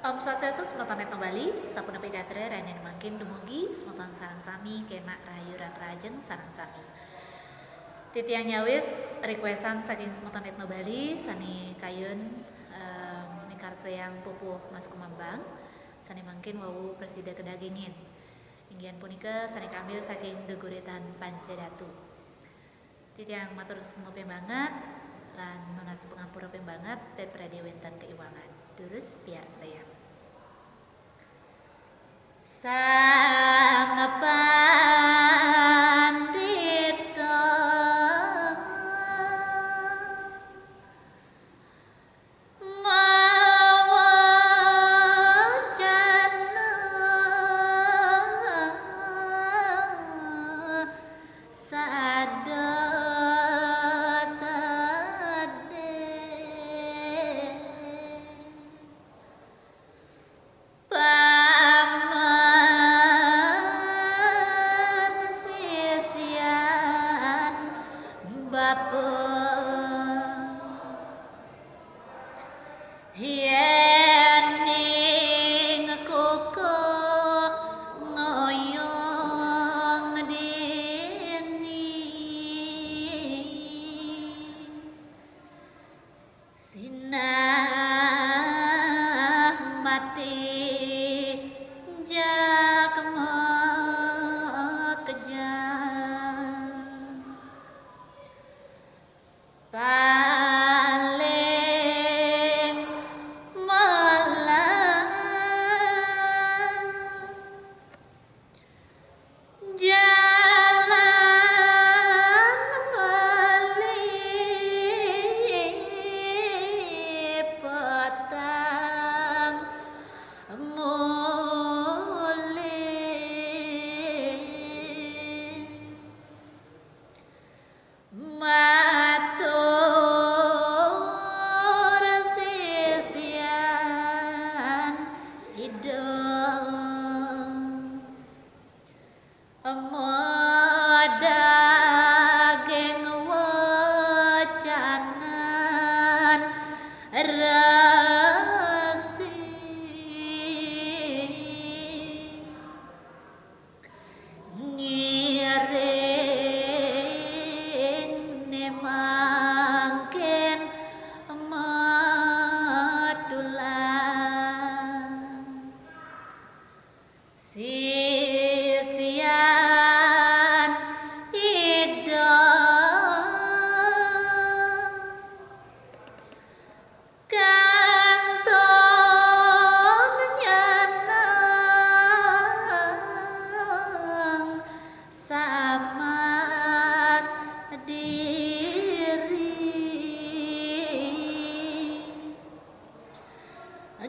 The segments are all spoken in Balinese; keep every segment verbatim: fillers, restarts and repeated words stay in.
Om Swastiastu, semeton Retno Bali, sapunapi gatra rahayu mangkin dumugi semeton sareng sami kenak rahayu lan rahajeng sareng sami. Titiang nyawis requestan saking semeton Retno Bali sane kayun, eh, mikarsayang pupuh Mas Kumambang, sane mangkin wau prasida kadagingin. Inggih punika sane kaambil saking geguritan Pancadatu. Titiang matur suksma ping banget, lan nunas pangampura ping banget, pepradé wénten kaiwangan. Durus piarsayang. Sang Pandita mawacana sada sedih. Paman sisian bapa Yéning kukuh ngoyong dini, sinah mati jak makejang. Paling malang jalan beli petang mulih. Matur sisian Ida, modaging wacanan resi. Ngiring ne mangkin metulan. Sisian Ida kantun nyanang samas diri.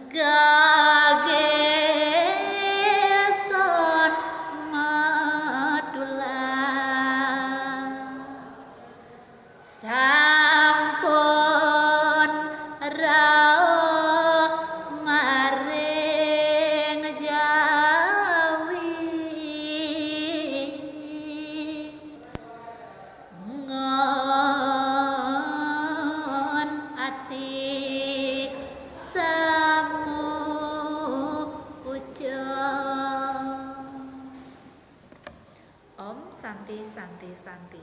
Gageson metulan. Sampun rauh maring jawi. Ngon ati samu ucap. Om Santi, Santi, Santi.